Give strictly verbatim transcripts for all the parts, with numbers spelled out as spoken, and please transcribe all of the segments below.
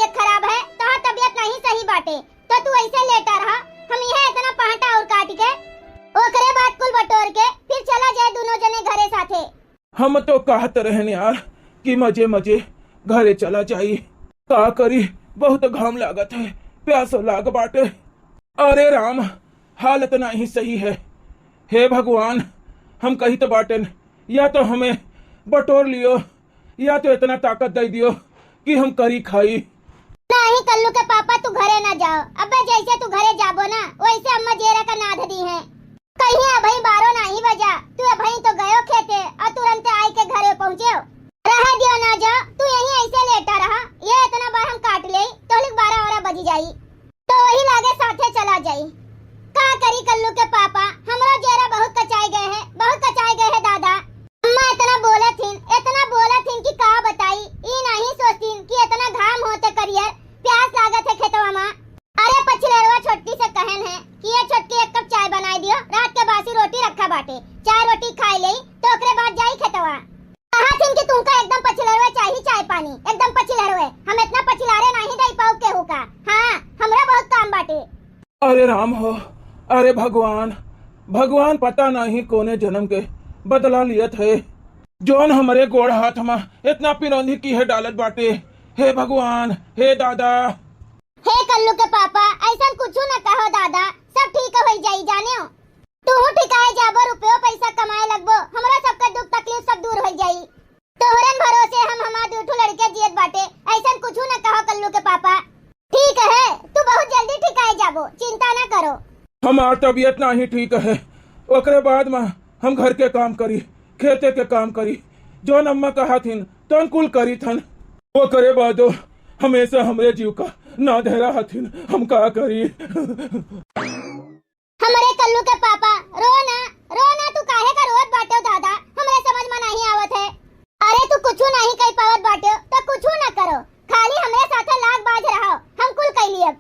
तबियत खराब है, तोहार तबियत नहीं सही बाटे, तो तू ऐसे लेटा रहा, हम यहाँ इतना पहाटा और काट के, ओकरे बाद कुल बटोर के फिर चला जाए दोनों जने घरे साथे। हम तो कहत रहन यार कि मजे मजे घरे चला जाई। का करी, बहुत घाम लागत है, प्यासो लाग बाटे। अरे राम, हालत नाही सही है। हे भगवान, हम कहित बाटेन, या तो हमें बटोर लियो, या तो इतना ताकत दे दियो कि हम करी खाई। नाही कल्लू के पापा, तू घरे ना जाओ। अबे जैसे तू घरे जाबो ना, वैसे अम्मा जेरा का नाध दी है। कहीं अभई बारह नाही बजा, तू अभई तो गयो खेते और तुरंत आई के घरे पहुँचे। रह दियो ना जाओ, तू यहीं ऐसे लेटा रहा। ये इतना बार हम काट ले, तो लिख बारह बारह बजी जाई। तो वही लागे साथे चला जाई। का करी कल्लू के पापा, हमरो जेरा बहुत कचाए गए है, बहुत कचाए गए है दादा। अम्मा इतना बोलत हिन, इतना बोलत हिन कि का बताई, ई नाही सोचतीन कि इतना घाम होते करियर, प्यास लागत है खेतवा मा। अरे पछिलरवा छोटकी से कहन है कि ये छोटकी एक कप चाय बनाई दियो, रात के बासी रोटी रखा बाटे, चाय रोटी खाई लेई तो ओकरे बाद जाई खेतवा। कहा थिन कि तुमका एकदम पछिलरवे चाही चाय पानी, एकदम पछिलरवे। हम इतना पछिलारे नाही दई पाऊ केहू का। हाँ, हमरा बहुत काम बाटे। अरे राम हो, अरे भगवान, भगवान पता नाही कोने जन्म के बदला लियत है, जौन हमरे गोड़ हाथ मा इतना पिनौंधी की है डालत बाटे। हे भगवान, हे दादा। हे कल्लू के पापा, ऐसन कुछू न कहो दादा, सब ठीक हो जाई जानियो। तू ठिकाए जाबो, रुपयो पैसा कमाए लगबो, हमरा सबका दुख तकलीफ सब दूर हो जाई। तोहरन भरोसे हम हमार दू ठो लड़के जियत बाटे, ऐसन कुछू न कहो कल्लू के पापा। ठीक है, तू बहुत जल्दी ठिकाए जाबो, चिंता न करो। हमार तबियत नाही ठीक है, ओकरे बाद मा हम घर के काम करी, खेते के काम करी, जौन अम्मा कहा थिन तौन कुल करी थन। ओकरे बादो हमेशा हमरे जीव का ना धरा हथिन, हम का करी। हमरे कल्लू के पापा, रो ना, रो ना, तू काहे का रोत बाटे दादा? हमरे समझ में नहीं आवत है। अरे तू कुछू नहीं कह पावत बाटे, तो कुछू ना करो, खाली हमरे साथे लाग बाज रहो, हम कुल कह लियब।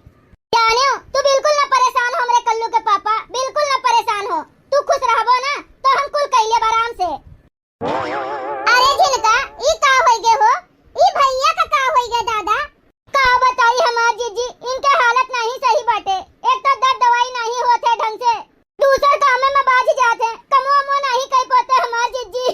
जानियो, तू बिल्कुल ना परेशान हो हमरे कल्लू के पापा, बिल्कुल ना परेशान हो। तू खुश रहबो ना, तो हम कुल कह लियब आराम से। अरे झिनका, ई का होई गे हो? ई भैया का का होई गे दादा? का बताई हमार जिज्जी, इनके हालत नाही सही बाटे। एक तो दर्द दवाई नाही होत है ढंग से, दूसर कामे में बाझ जात है, कमो अमो नाही कई पोते हमार जिज्जी।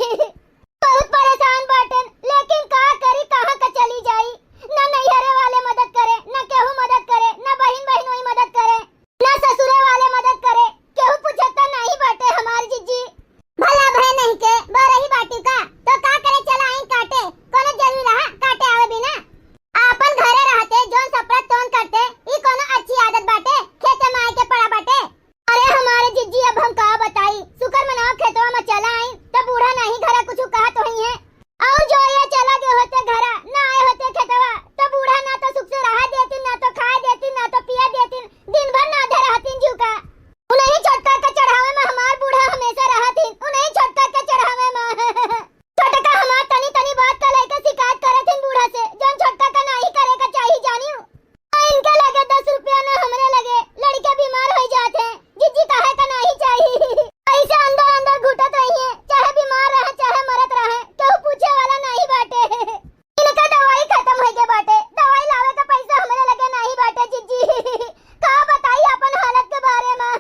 बहुत परेशान बाटेन, लेकिन का करी, कहाँ का चली जाई? ना नैहरे वाले मदद करे, ना केहू मदद करे, ना बहिन बहिनोई मदद करे, ना ससुरे वाले मदद करे, केहू पूछता नाही बाटे हमार जिज्जी। भला भय नहीं के बरही बाटी का, तो का करे चला आई काटे, कोनो जरूरी रहा काटे आवे बिना? आपन घरे रहते जौन सपरत तौन करते, ई कोनो अच्छी आदत बाटे? खेते में आए के पड़ा बाटे। अरे हमारे जिज्जी, अब हम का बताई, शुक्र मनाओ खेतवा में चला आई, तो बूढ़ा नहीं घरा कुछ कहत होई है। और जो ये चला गए होते घरा, ना आए होते खेतवा, तो बूढ़ा ना तो सुख से रहा देती, ना तो खाए देती, ना तो पिए देती, दिन भर ना धरे रहतीन जीव का। उन्हीं छोटका के चढ़ावे में हमार बूढ़ा हमेशा रहतीन, उन्हीं छोटका के चढ़ावे में। छोटका हमार तनी तनी बात का लेके शिकायत करतीन बूढ़ा से, जौन छोटका का नाही करे का चाही जानियो। इनके लगे दस रुपया ना हमरे लगे, लड़के बीमार हो जात हैं, जिज्जी काहे का नाही चाही। ऐसे अंदर अंदर घुटत रही है, चाहे बीमार रहे, चाहे मरत रहे, केहू पूछे वाला नाही बाटे। इनका दवाई खत्म हो गए बाटे, दवाई लावे का पैसा हमरे लगे नाही बाटे जिज्जी। का बताई अपन हालत के बारे में।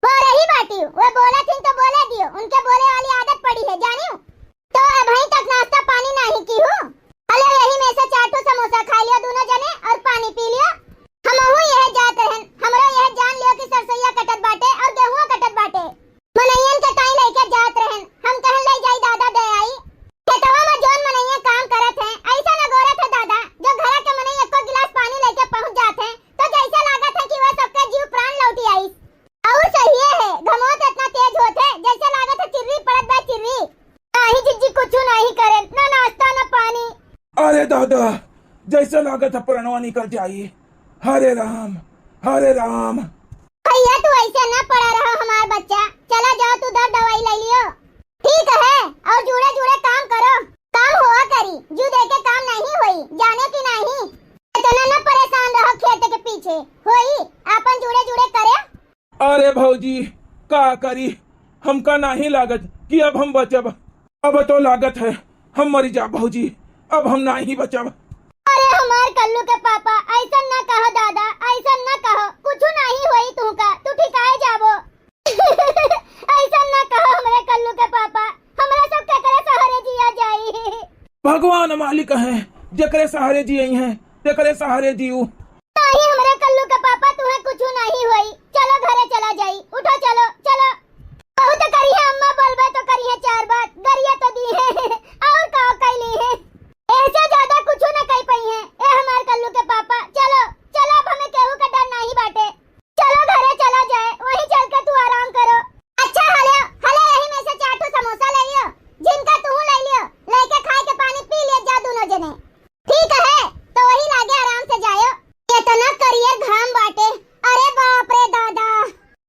वो रही बाटी, वो बोला थिन तो बोले दियो, उनके बोले वाली आदत पड़ी है जानियो। तो अबहीं तक नाश्ता पानी नाही की हूँ। अले यही में से चार ठो समोसा खा लियो दोनों जने और पानी पी लियो। हमहू यह जात रहन, हमरो यह जान लियो कि सरसोईया कटत बाटे और गेहुआ कटत बाटे। मनइयन के ताई लेके जात रहन, हम कहन ले जाई दादा दे आई। खेतवा में जौन मनइया काम करत हैं, ऐसा न गोरत है दादा, जो घरा के मनई एको गिलास पानी लेके पहुँच जात हैं, तो जैसे लागत है कि वह सबके जीव प्राण लौटी आईस। और सही है, घमोत इतना तेज होत है, जैसे लागत है चिर्री पड़त बा चिर्री। नाही जिज्जी, कुछ नाही करे, ना नाश्ता, ना पानी। अरे दादा, जैसे लागत है प्रणवा निकल जाई। हरे राम, हरे राम। भैया, तू ऐसे ना पड़ा रहो हमार बच्चा, चला जाओ, तू दर दवाई ले लियो। ठीक है, और जुड़े जुड़े काम करो, काम हुआ करी, जू दे के काम नहीं होई, जाने की नहीं। इतना ना परेशान रहो खेत के पीछे, होई आपन जुड़े जुड़े करे। अरे भौजी, का करी, हमका नाही लागत कि अब हम बचब। अब तो लागत है हम मरी जा भौजी, अब हम नाही बचब। अरे हम हमार कल्लू के पापा, ऐसन ना कहो दादा, ऐसन ना कहो, कुछु नाहीं होई तुहका, तू ठिकाए जाबो। ऐसन ना कहो हमरे कल्लू के पापा, हमरा सब केकरे सहारे जिया जाई। भगवान मालिक हैं, जेकरे सहारे जियई हैं, तेकरे सहारे जियू। नाहीं हमरे कल्लू के पापा, तुहें कुछु नाहीं होई। चलो घरे चला जाई, उठो चलो, चलो। बहुत करिहैं अम्मा, बोलबे तो करिहैं चार बात, गरिया तो दीहैं, और का कइली हैं? ऐसे ज्यादा कुछु न कइ पइहैं। ए हमार कल्लू के पापा, चलो, चलो, अब हमें केहू का डर नाहीं बाटे। चलो घरे चला जाए, वहीं चल के तू आराम करो। अच्छा, हले, हले यही में से चार ठो समोसा ले लियो, झिनका तू ले लियो, लेके खाए के पानी पी लियो जा दोनों जने। ठीक है, तो वही लागे आराम से जायो। इतना करियर घाम बाटे, अरे बाप रे दादा,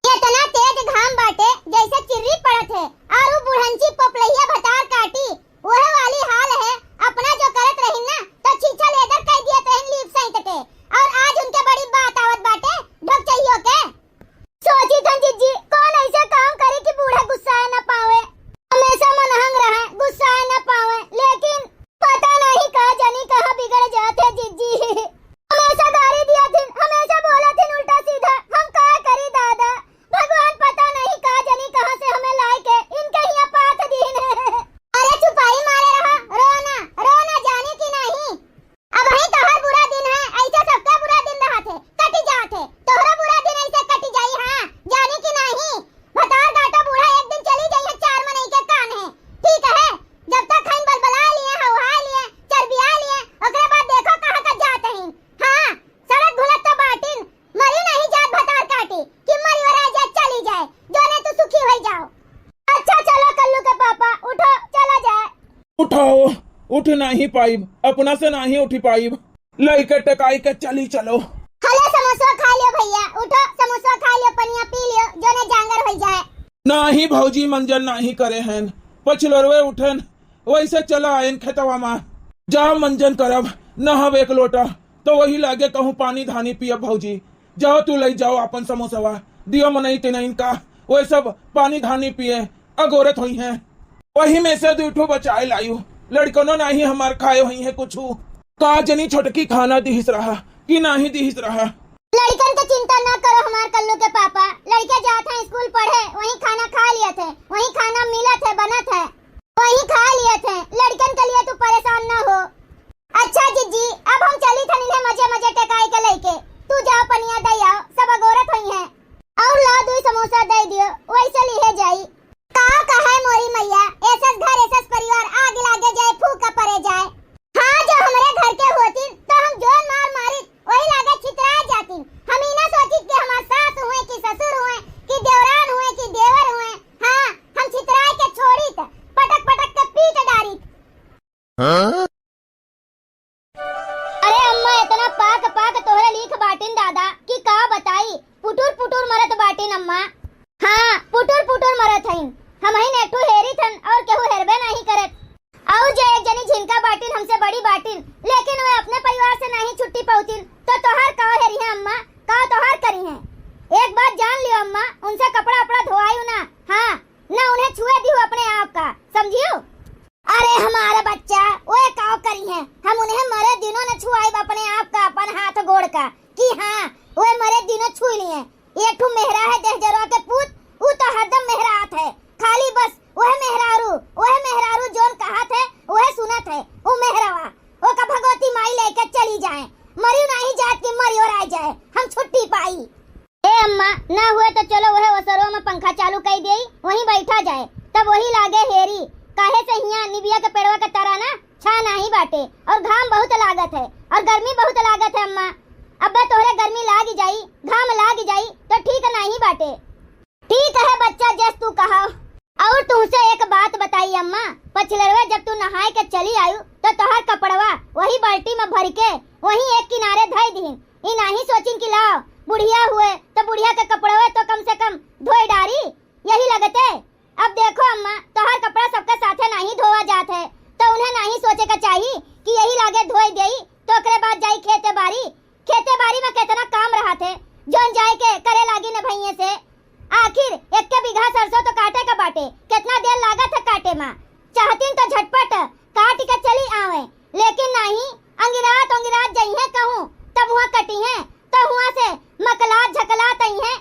इतना तेज घाम बाटे जैसे चिर्री पड़त है। और वो बुढ़ंची पोपलहिया भतार काटी, वह वाली हाल है। अपना जो करत रही ना, तो छीछा लेदर कह दिए तहन लीप सहित के। और आज उनके बड़ी बात आवत बाटे ढोकचहियो के। सोची थन जिज्जी, कौन ऐसे काम करे कि बूढ़ा गुस्साए न पावे, हमेशा मनहंग रहे, गुस्साए न पावे। लेकिन पता नहीं का जानी कहाँ बिगड़ जात है जिज्जी। हमेशा गारी दिया थिन, हमेशा बोला थिन उल्टा सीधा। हम का करी दादा, भगवान पता नहीं का जानी कहाँ से हमें लाए के इनके हियाँ पात दीन है। अरे चुपाई मारे रहा, रो ना, रो ना, जानी कि नहीं। अबहीं तोहर बुरा दिन है, ऐसे सबका बुरा दिन रहत है, कटि जात है। तोहरो बुरा दिन ऐसे कटि जाई, हाँ, जानी कि नाहीं? भतार गाटो बूढ़ा एक दिन चली जाई है, चार मनई के कान है, ठीक है? जब तक हइन बलबला लिए, हौहा लिए, चरबिया लिए, ओकरे बाद देखो कहाँ का जात हइन। हाँ, सड़त घुलत तो बाटिन, मरी नाहीं जात भतार काटी कि मरी वरा जाए, चली जाए, जोने तू सुखी होई जाओ। अच्छा चलो कल्लू के पापा, उठो, चला जाए। उठाओ, उठ नाहीं पाइब, अपना से नाहीं उठी पाइब। लइके टकाई के चली चलो। हलो समोसवा खा लियो भइया, उठो समोसवा खा लियो, पनिया पी लियो, जोने जांगर होई जाए। नाहीं भौजी, मंजन नाहीं करे हन, पछिलरवे उठन, वैसे चला आयन खेतवा मा। जा मंजन करब, नहब एक लोटा, तो वही लागे कहूँ पानी धानी पियब भौजी। जाओ तू लई जाओ आपन समोसवा, दियो मनई तिनइन का, वह सब पानी धानी पिए, अगोरत होइहैं। वही में से दुइ ठो बचाए लायू, लड़कनो नाहीं हमार खाए होइहैं कुछू। का जनी छोटकी खाना दिहिस रहा कि नाहीं दिहिस रहा। लड़कन के चिंता न करो हमार कल्लू के पापा, लड़के जात हैं स्कूल पढ़े, वहीं खाना खा लियत है, वहीं खाना मिलत है, बनत है, वहीं खा लियत है। लड़कन के लिए तू परेशान न हो। अच्छा जिज्जी, अब हम चली थन इन्हें मजे मजे टेकाई के लइके। तू जाओ पनिया दई आओ, सब अगोरत होइहैं। और लाओ दुई समोसा दई दियो, वैसे लिहे जाई। का कहे मोरी मैया, एसस घर एसस परिवार, आग लागे जाए, फूका परे जाए। हाँ, जो हमरे घर के होतिन, तो हम जोर मार मारित, वही लागे छितराए जातिन। हम ई ना सोचित कि हमार सास हुए कि ससुर हुए कि देवरान हुए कि देवर हुए। हाँ, हम छितराए के छोड़ित, पटक पटक के पीट डारित। हाँ? अरे अम्मा, इतना पाक पाक तोहरे लीख बाटिन दादा कि का बताई, पुटुर पुटुर मरत बाटिन अम्मा। हाँ, पुटुर पुटुर मरत हइन। हमहिन एक ठो हेरित हन और केहू हेरबे नाहीं करत। और जे एक जनी झिनका बाटिन हमसे बड़ी बाटिन, लेकिन वे अपने परिवार से नाहीं छुट्टी पउतिन, तो तोहार का हेरिहैं अम्मा, का तोहार करिहैं? एक बात जान लियो अम्मा, उनसे कपड़ा उपड़ा धोआयू ना, हाँ, ना उन्हें छुए दिहू अपने आप का, समझियो? अरे हमारे बच्चा, वे का करिहैं? हम उन्हें मरे दिनों न छुआइब अपने आप का, अपन हाथ गोड़ का, कि हाँ, वे मरे दिनों छुई लिहें। एक ठो मेहरा है देहजरवा के पूत, ऊ तो हरदम मेहरात है, खाली बस वह मेहरारू, वह मेहरारू जोन कहत है, वह सुनत है, ऊ मेहरवा, ओका भगवती माई लेके चली जाए, मरियो नाहीं जात कि मरियो रह जाए, हम छुट्टी पाई। ए अम्मा, ना हुए तो चलो वह ओसरो में पंखा चालू कई देई, वहीं बैठा जाए, तब वही लागे हेरी, काहे से हियां निबिया के पेड़वा के तरा ना छा नाहीं बाटे, और घाम बहुत लागत है, और गर्मी बहुत लागत है अम्मा। अब्बे तोहरे गर्मी लाग जाई, घाम लाग जाई, तो ठीक नाहीं बाटे। ठीक है बच्चा, जस तू कहा। और तुमसे एक बात बताई अम्मा, पछिलरवे जब तू नहाए के चली आयु, तो तोहर कपड़वा वही बाल्टी में भर के वहीं एक किनारे धई दिहिन। ई नाहीं सोचिन कि लाओ, बुढ़िया हुए, तो बुढ़िया के कपड़वे तो कम से कम धोए डारी। यही लगते। अब देखो अम्मा, तोहर कपड़ा सबके साथे नाहीं धोवा जात है, तो उन्हें नाहीं सोचे के चाही कि यही लागे धोए देई, तो ओकरे बाद जाई खेते बारी। खेते बारी में केतना काम रहत है, जौन जाए के करे लागी न भइये से। आखिर एक्के बीघा सरसों तो काटे के बाटे, केतना देर लागत है काटे में। चाहतीन तो झटपट काट के चली आवे, लेकिन नाहीं, अंगिरात रात जइहें कहूँ, तब हुआँ कटिहें, तो हुआँ से मकलात झकलात अइहें।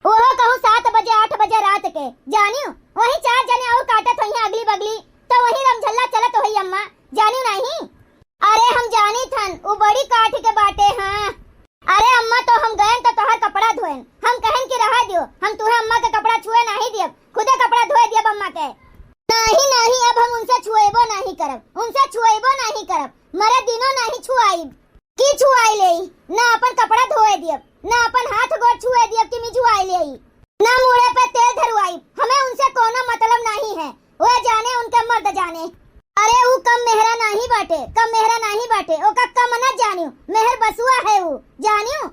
ओहो कहूँ सात बजे, आठ बजे रात के, जानियो, वही चार जने और काटत होइहें अगली बगली, तो वही रमझल्ला चलत होई अम्मा, जानियो नाहीं? अरे हम जानी थन, उ बड़ी काठ के बाटे, हाँ। अरे अम्मा, तो हम गएन तो तोहार कपड़ा धोएन, हम कहेन कि रहा दियो, हम तुहे अम्मा के कपड़ा छुए नाहीं दियब, खुदे कपड़ा धोए दियब अम्मा के। नाहीं, नाहीं, अब हम उनसे छुएबो नाहीं करब, उनसे छुएबो नाहीं करब, मरे दिनो नाहीं छुआइब। की छुआई लेई? ना अपन कपड़ा धोए दियब, ना अपन हाथ गोड़ छुए दियब कि मिजुआई लेई, ना मूड़े पे तेल धरुआइब। हमें उनसे कोनो मतलब नाहीं है, वे जाने उनके मर्द जाने। अरे ऊ कम मेहरा नाहीं बाटे, कम मेहरा नाहीं बाटे, ओका कम न जानियो, मेहर बसुआ है ऊ, जानियो।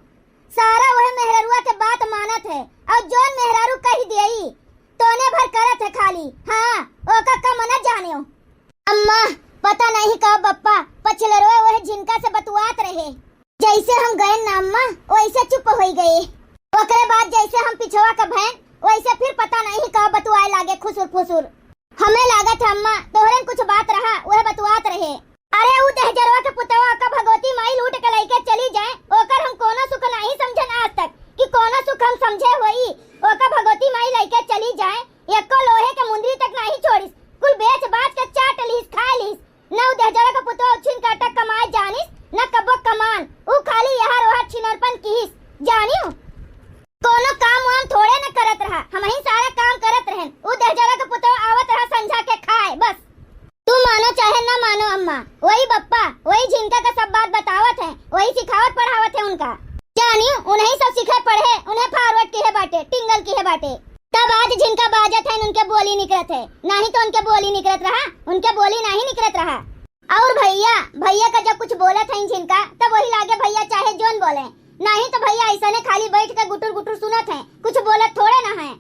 सारा वह मेहररुआ के बात मानत है, और जौन मेहरारू कहि देई, तोने भर करत है खाली। हाँ, ओका कम न जानियो। अम्मा, पता नहीं का बप्पा, पछिलरवा वह झिनका से बतुआत रहे। जैसे हम गए ना अम्मा, वैसे चुप होई गए। ओकरे बाद जैसे हम पिछवा के भैन, वैसे फिर पता नहीं का बतुआए लागे खुसुर फुसुर। हमें लागत है अम्मा, तोहरे कुछ बात रहा, वह बतुआत रहे। अरे ऊ दहजरवा के पुतवा का भगवती माई लूट के लइके चली जाए, ओकर हम कोनो सुख नहीं समझन आज तक, कि कोनो सुख हम समझे होई। ओका भगवती माई लइके चली जाए, एको लोहे के मुंदरी तक नहीं छोड़िस, कुल बेच बाच के चाट लिहिस, खा लिहिस। न ऊ दहजरा के पुतवा उछिन काटा कमाए जानिस, न कबो कमान, ऊ खाली यहार ओहार छिनरपन किहिस, जानियो। कोनो काम वाम थोड़े न करत रहा, हमहीं सारा काम करत रहेन। ऊ दहजरा के पुतवा आवत रहा संझा के खाए, बस। तू मानो चाहे न मानो अम्मा, वही बप्पा, वही झिनका का सब बात बतावत है, वही सिखावत पढ़ावत है उनका। जानियो, उन्हीं सब सीखे पढ़े, उन्हें forward किहे बाटे, टिंगल किहे बाटे। तब आज झिनका बाजत है, उनके बोली निकरत है, नाहीं तो उनके बोली निकरत रहा, उनके बोली नाहीं निकरत रहा। और भैया, भैया का जब कुछ बोलत है झिनका, तब वही लागे भैया चाहे जोन बोले, नाहीं तो भैया ऐसने खाली बैठ के गुटुर गुटुर सुनत है, कुछ बोलत थोड़े ना है।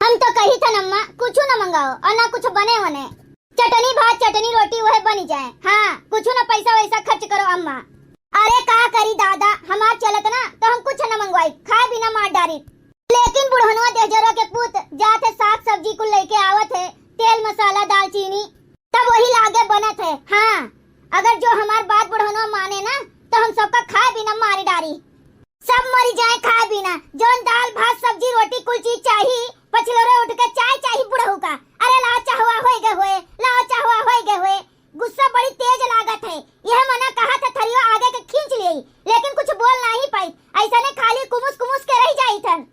हम तो कही थन अम्मा, कुछ न मंगाओ और ना कुछ बने वने, चटनी भात चटनी रोटी वह बनी जाए। हाँ, कुछ न पैसा वैसा खर्च करो अम्मा। अरे का करी दादा, हमार चलत ना तो हम कुछ न मंगवाई, खाए बिना मार डारी। लेकिन बुढ़नवा देहजरो के पूत जात है, साग सब्जी कुल लेके आवत है, तेल मसाला दालचीनी, तब वही लागे बनत है। हाँ, अगर जो हमार बात बुढ़नवा माने ना, तो हम सबका खाए बिना मार डारी। सब मरी जाए खाए बिना, जौन दाल भात सब्जी रोटी कुल चीज चाही, पछिलोरे उठ के चाय चाही बुढ़ऊ का। अरे लाओ चहवा होई गे होए, लाओ चहवा होई गे होए। गुस्सा बड़ी तेज लागत है, यह मना कहा था थरियो आगे के खींच लियई, लेकिन कुछ बोल नाहीं पाई, ऐसने खाली कुमुस कुमुस के रह जाई थन।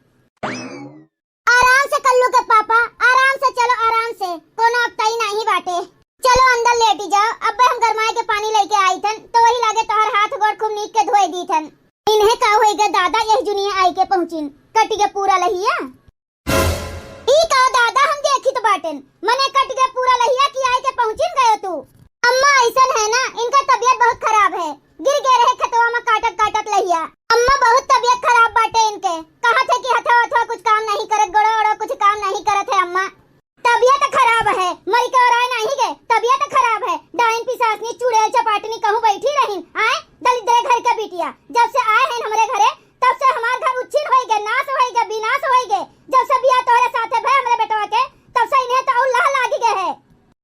आराम से कल्लू के पापा, आराम से चलो, आराम से, कोनो अकताई नाहीं बाटे। चलो अंदर लेटी जाओ, अब्बे हम गरमाए के पानी लेके आई थन, तो वही लागे तोहर हाथ गोड़ खूब नीक के धोए दी थन। इन्हें का होई गे दादा, यही जुनिया आई के पहुँचिन, कट गे पूरा लहिया। ई का दादा हम देखित बाटेन, मने कट गे पूरा लहिया कि आई के पहुँचिन गयो तू। अम्मा ऐसन है ना, इनका तबियत बहुत खराब है, गिर गे रहे खेतवा में काटत काटत लहिया। अम्मा बहुत तबियत खराब बाटे इनके, कहा थे कि हथवा हथवा कुछ काम नहीं करत, गोड़ो ओड़ो कुछ काम नहीं करत है अम्मा। तबियत खराब है, मरी के ओराए नाहीं गे, तबियत खराब है। डाइन पिसासनी चुड़ैल चपाटनी कहूँ बैठी रहिन, आए दलिद्रे घर के बिटिया। जब से आए हैं हमरे घरे, तब से हमार घर उच्छिन होई गे, नाश होई गे, विनाश होई गे। जब से बियाह तोहरे साथे भय हमरे बेटवा के, तब से इन्हें तो और लह लागी गे है।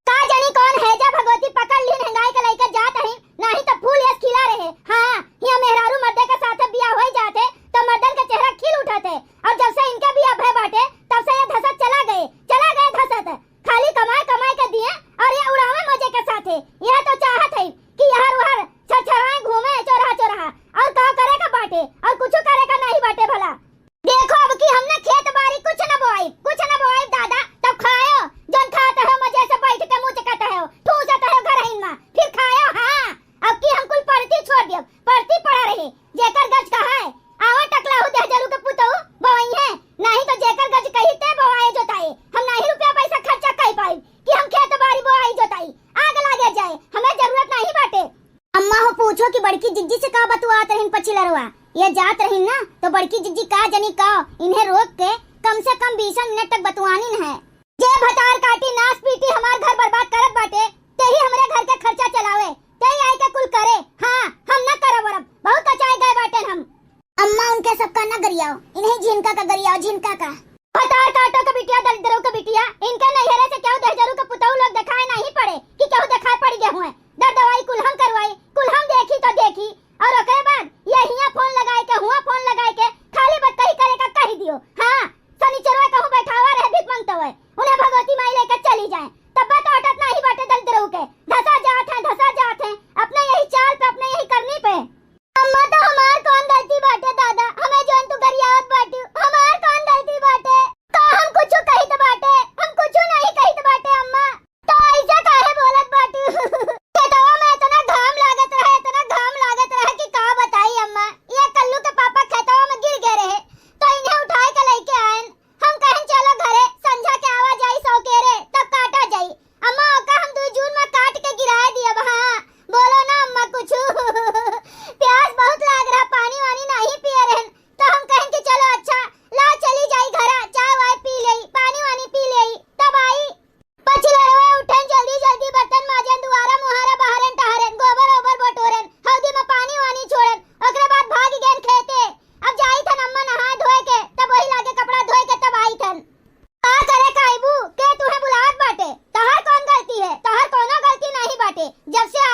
का जानी कौन है जा भगवती पकड़ लीन, हेंगाई के लइके जात ही, नाहीं तो फूल यस खिला रहे। हाँ, हिया मेहरारू मर्दे के साथे बियाह होई जात है, तो मर्दन के चेहरा खिल उठत है। और जब से इनके बियाह भय बाटे, तब से ये धसत चला गए, चला गए धसत। खाली कमाए कमाए के दिए और ये उड़ावे मजे के साथे। यह तो चाहत है कि यहर उहर छरछराए घूमे चोरहा चोरहा। और का करे का बाटे? और कुछ करे का नहीं बाटे भला। देखो अब की हमने खेत बारी कुछ न बोआई, कुछ न बोआई दादा, तब खायो जौन खात हो मजे से बैठ के मुँह चकत हो, ठूसत हो घर हिन में, फिर खायो। हाँ, अब की हम कुल परती छोड़ दियो, परती पड़ा रहे, जेकर गज कहा है, आवा टकलाहू देहजरू के पुतऊ, बोवइहें, नाहीं तो जेकर गज कही ते बोवाए जोताए। हम नाहीं रुपया पैसा खर्चा कई पाई कि हम खेत बारी बोवाई जोताई, आग लागे जाए, हमें जरूरत नाहीं बाटे। अम्मा हो पूछो कि बड़की जिज्जी से का बतुआत रहिन पछिलरवा, ये जात रहिन ना तो बड़की जिज्जी का जनी का इन्हें रोक के कम से कम बीस मिनट तक बतुआनी न है। जे भतार काटी नास पीटी हमार घर बर्बाद करत बाटे, तेही हमरे घर के खर्चा चलावे, तेही आए के कुल करे। हाँ, हम न करब वरब, बहुत कचाए गए बाटेन हम। अम्मा उनके सबका न गरियाओ, इन्हें झिनका का गरियाओ, झिनका का। भतार काटो के बिटिया, दलिद्रों के बिटिया, इनके नैहरे से केहू दहजरू के पुतहू लोग देखाए नहीं पड़े कि केहू देखाए पड़ गए हुए। दर दवाई कुल हम करवाई, कुल हम देखी तो देखी,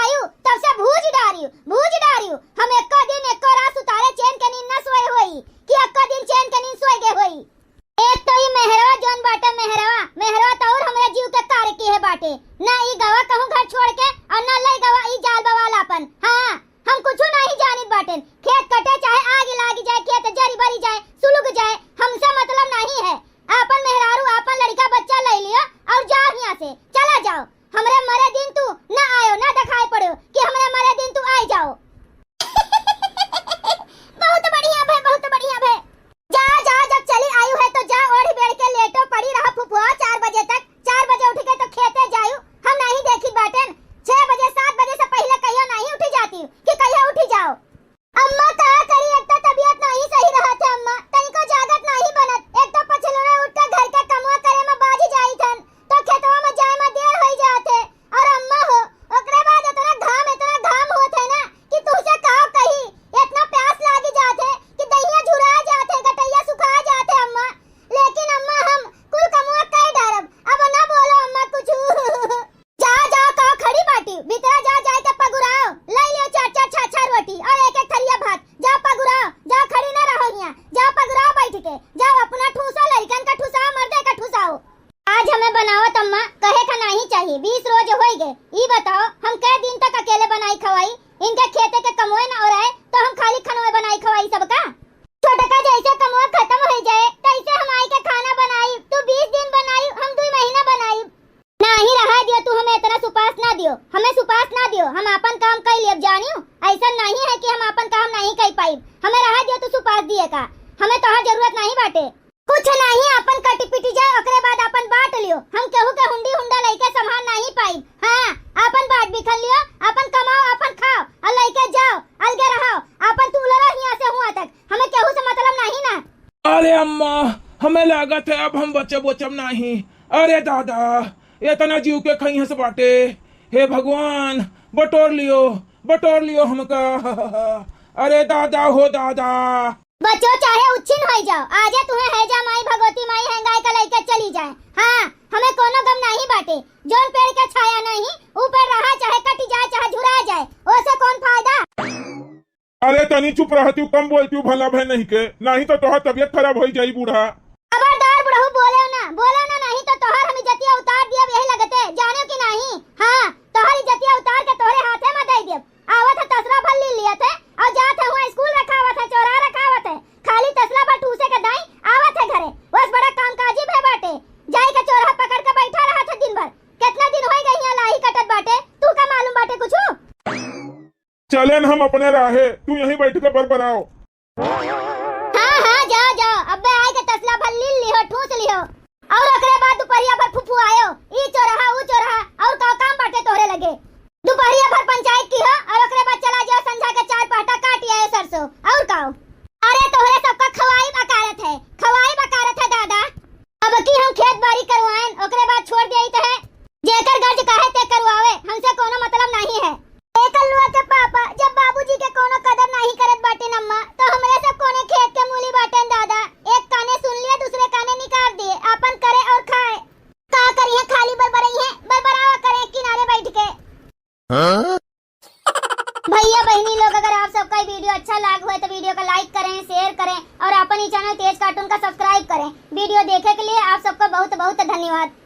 तब से भूज डारियो, भूज डारियो। हम एक्को दिन, एक्को रात सुतारे चैन के नींद न सोए होई, कि एक्को दिन चैन के नींद सोए गए होई। एक तो ई मेहरवा जौन बाटे मेहरवा, मेहरवा तो और हमरे जीव के कार किहे बाटे। ना ई गवा कहूँ घर छोड़ के और ना लई गवा ई जाल बवाल आपन। हाँ, हम कुछू नाहीं जानित बाटेन। खेत कटे चाहे आग लागी जाए, खेत जरी बरी जाए, सुलुग जाए, हमसे मतलब नाहीं है। आपन मेहरारू, आपन लड़िका बच्चा लई लियो और जाओ हियाँ से, चला जाओ। हमरे मरे दिन तू ना आयो, ना देखाई पड़ो कि हमरे मरे दिन तू आई जाओ। बहुत बढ़िया भे, बहुत बढ़िया भे। जा, जा, जब चली आयु है तो जा, ओढ़ बेड़ के लेटो, पड़ी रहा फुफुआ चार बजे तक। चार बजे उठ के तो खेते जायु, हम नाहीं देखी बाटेन। छह बजे, सात बजे से पहिले कहियो नाहीं उठी जाती कि कहियो उठी जाओ। अम्मा का करी, एक तो तबियत नाहीं सही रहत है अम्मा, तनिको जागत नाहीं बनत। एक तो पछलुरे उठ के घर के कमवा करे में बाझ जाइत हन, तो खेतवा में जाए में देर होई जात है। और अम्मा हो, ओकरे बाद इतना घाम, इतना घाम होत है ना कि तुहसे का कही, इतना प्यास लागी जात है कि दहिया झुरा जात है, गटैया सुखा जात है अम्मा। लेकिन अम्मा हम कुल कमवा कई डारब, अब ना बोलो अम्मा कुछ। जा, जा, का खड़ी बाटी, भीतरा जा, जाए के पगुराओ, लई लियो चार चार छह छह रोटी और एक एक थरिया भात, जा पगुराओ, जा खड़ी ना रहो हियाँ, जा पगुराओ बैठ के, जाओ अपना ठूसो, लड़िकन का ठुसाओ, मर्दे का ठुसाओ। आज हमें बनावत अम्मा कहे का नाहीं चाही, बीस रोज होई गए। ई बताओ हम कै दिन तक अकेले बनाई खवाई? इनके खेते के कमवे न ओराए तो हम खाली खनवे बनाई खवाई सबका? छोटका जैसे कमवा खत्म होई जाए तैसे हम आई के खाना बनाई, तू बीस दिन बनाई, हम दुई महीना बनाई। नाहीं रहा दियो, तू हमें इतना सुपास ना दियो, हमें सुपास ना दियो, हम आपन काम कई लेब जानियो। ऐसा नाहीं है कि हम आपन काम नाहीं कई पाइब, हमें रहा दियो, तू सुपास दिए का, हमें तोहार जरूरत नाहीं बाटे। कुछ नाहीं, आपन कटि पिटि जाए, ओकरे बाद आपन बाँट लियो। हम केहू के हुंडी हुंडा लइके संभार नाहीं पाइब। हाँ, आपन बाँट बिखन लियो, आपन कमाओ, आपन खाओ, और लइके जाओ, अलगे रहो, आपन तू उलरो हियाँ से हुआँ तक, हमें केहू से मतलब नाहीं ना। अरे अम्मा, हमें लागत है अब हम बचब वचब नाहीं। अरे दादा, इतना जीव के खइहस बाटे। हे भगवान, बटोर लियो, बटोर लियो हमका। अरे दादा हो दादा। बचो चाहे उच्छिन होई जाओ, आजे तुहें हैजा माई, भगवती माई हेंगाय का लइके चली जाए। हाँ, हमें कोनो गम नाहीं बाटे। जौन पेड़ के छाया नाहीं, ऊ पेड़ रहा चाहे कटि जाए, चाहे झुरा जाए, ओसे कौन फायदा? अरे तनी चुप रहतिउ, कम बोलतिउ, भला भय नहीं के, नाहीं तो तोहार तबियत खराब होई जाई बूढ़ा। खबरदार बुढ़ऊ, बोलेउ ना, बोलेउ ना, नाहीं तो तोहार हम इज्जतिया उतार दियब यही लगते, जानेउ कि नाहीं? हाँ, तोहार इज्जतिया उतार के तोहरे हाथे में दे दियब। आवत है तसला भर लील लियत है, और जात है हुआँ स्कूल रखावत है, चौराहा रखावत है, खाली तसला भर ठूसे के दाई आवत है घरे। बस बड़ा कामकाजी भय बाटे, जाई के चौराहा पकड़ के बैठा रहत है दिन भर। कितना दिन होई गई हियाँ लाही कटत बाटे, तू का मालूम बाटे कुछू? चलेन हम अपने राहे, तू यहीं बैठ के बरबराओ। हाँ, हाँ, जाओ, जाओ, अब्बे आए के तसला भर लील लिहो, ठूस लिहो। और ओकरे बाद दुपहरिया भर फुफुआयो, ई चोरहा, ऊ चोरहा, और का काम बाटे तोहरे लगे? दुपहरिया भर पंचायत किहो, और ओकरे बाद चला जाओ, संझा के चार पाटा काटि आयो सरसों, और का? अरे तोहरे सबका खवाई बकारत है, खवाई बकारत है दादा। अब की हम खेत बारी करवाएन, ओकरे बाद छोड़ देइत है। जेकर गर्ज काहे ते करवावे, हमसे कोनो मतलब नाहीं है। ए कल्लुआ के पापा, जब बाबूजी के कोनो कदर नाहीं करत बाटेन अम्मा, तो हमरे सब कोने खेत के मूली बाटेन दादा। एक काने सुन लिए, दूसरे काने निकाल दिए, आपन करे और खाए। का करिए, खाली बरबरइहे, बरबरावा करे किनारे बैठ के। हाँ? भैया बहिनी लोग, अगर आप सबका ये वीडियो अच्छा लाग होए तो वीडियो का like करें, share करें और अपन ई channel तेज cartoon का subscribe करें। वीडियो देखे के लिए आप सबका बहुत बहुत धन्यवाद।